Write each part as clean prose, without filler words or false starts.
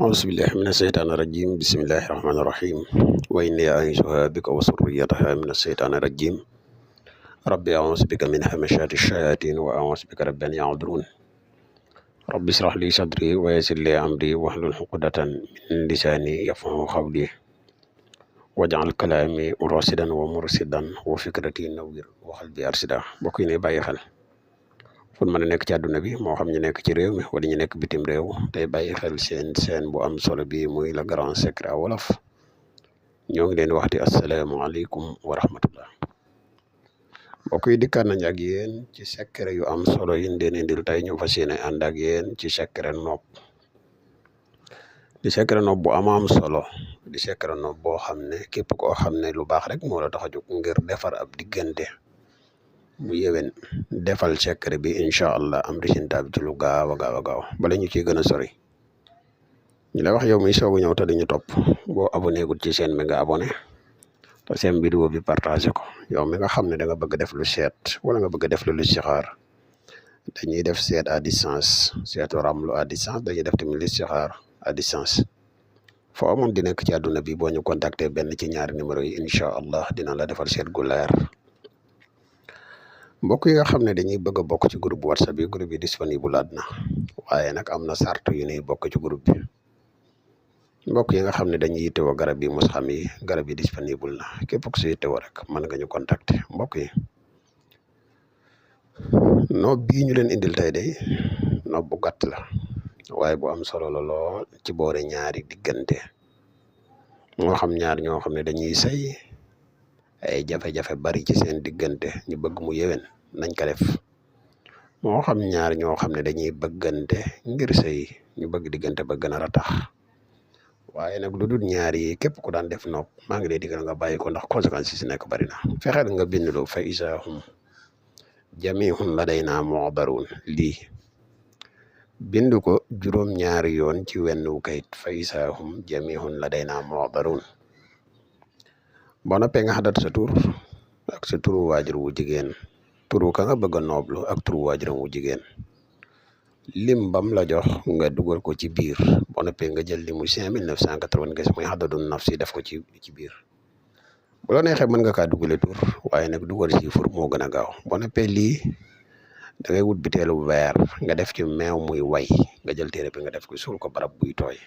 أعوذ بالله من الشيطان الرجيم بسم الله الرحمن الرحيم وإني أعيذها بك وذريتها من الشيطان الرجيم ربي أعوذ بك من همشات الشياطين وأعوذ بك رب أن يحضرون ربي اشرح لي صدري ويسر لي أمري واحلل عقدة من لساني يفقهوا قولي واجعل كلامي راشدا ومرشدا وفكرتي نوير وقلبي أرشدا mbokk yi ne bàyyi xel fun mën a nekk ci àdduna bi moo xam ñu nekk ci réew mi wala ñu nekk bitim réew tey bàyyi xel seen bu am solo bi muy le grand secret wolof ñoo ngi leen waxti asalaamaaleykum wa rahmatullah mbokk yi dikkaat nañ ak yéen ci secret yu am solo yi leen indil tey ñu fas yéene ànd ak yéen ci secret nopp di secret nopp bu am solo di secret nopp boo xam ne képp koo xam ne lu baax rek moo la tax a jóg ngir defar ab diggante mu yéwén defal secret bi incha allah am résultat bi ci lu gaaw a gaaw bala ñu ciy gën a sori ñu la wax yow mi soogu ñëw te dañu topp boo abonné gul ci chaîne bi nga abonné te seen vidéo bi partagé ko yow mi nga xam ne da nga bëgg def lu seet wala nga bëgg def lu listixaar dañuy def seet à distance seetu ramlu à distance dañuy def tamit listixaar à distance foo amoon di nekk ci àdduna bi boo ñu contacter benn ci ñaari numéro yi incha allah dina la defal seet gu leer mbokk yi nga xam ne dañuy bëgg a bokk ci groupe whatsapp yi groupe yi disponible na waaye nag am na sart yu ñuy bokk ci groupe bi mbokk yi nga xam ne dañuy yittewoo garab yi mos xam yi garab yi disponible na képp ku si yittewoo rek mën nga ñu contacter mbokk yi noob bii ñu leen indil tey day noob bu gàtt la waaye bu am solo la lool ci boore ñaari diggante moo xam ñaar ñoo xam ne dañuy sëy ay jafe-jafe bari ci seen diggante ñu bëgg mu yéwén nañ ko def moo xam ñaar ñoo xam ne dañuy bëggante ngir sëy ñu bëgg diggante ba gën a ratax waaye nag lu dul ñaar yi képp ku daan def nopp maa ngi lay digal nga bàyyi ko ndax conséquences yi si nekk bari na fexeel nga bindlu fa isaahum jamihun ladaynaa muhdaruun lii bindu ko juróom-ñaari yoon ci wenn kayit fa isaahum jamihun ladaynaa muhdaruun boo noppee nga xadat sa tur ak sa turu waajur wu jigéen turu ka nga bëgg a nooblu ak turu waajuram wu jigéen lim bam la jox nga dugal ko ci biir boo noppee nga jël limu 5995 muy xadadu nafsi def ko ci biir bu la neexee mën nga kaa dugale tur waaye nag dugal ci fur moo gën a gaaw boo noppee lii da ngay wut biteelu weer nga def ci meew muy way nga jël téere bi nga def ko suul ko barab buy tooy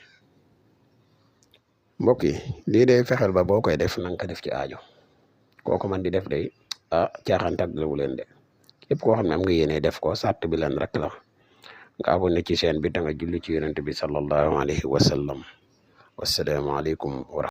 mbokk yi lii day fexeel ba boo koy def na nga ko def ci aajo kooku man di def day caaxaan tàggalewu leen de képp koo xam ne am nga yéene def ko sàrt bi leen rek la nga abonné ci chaîne bi da nga julli ci yonent bi sallallahu alayhi wa sallam wasalaamaaleykum wa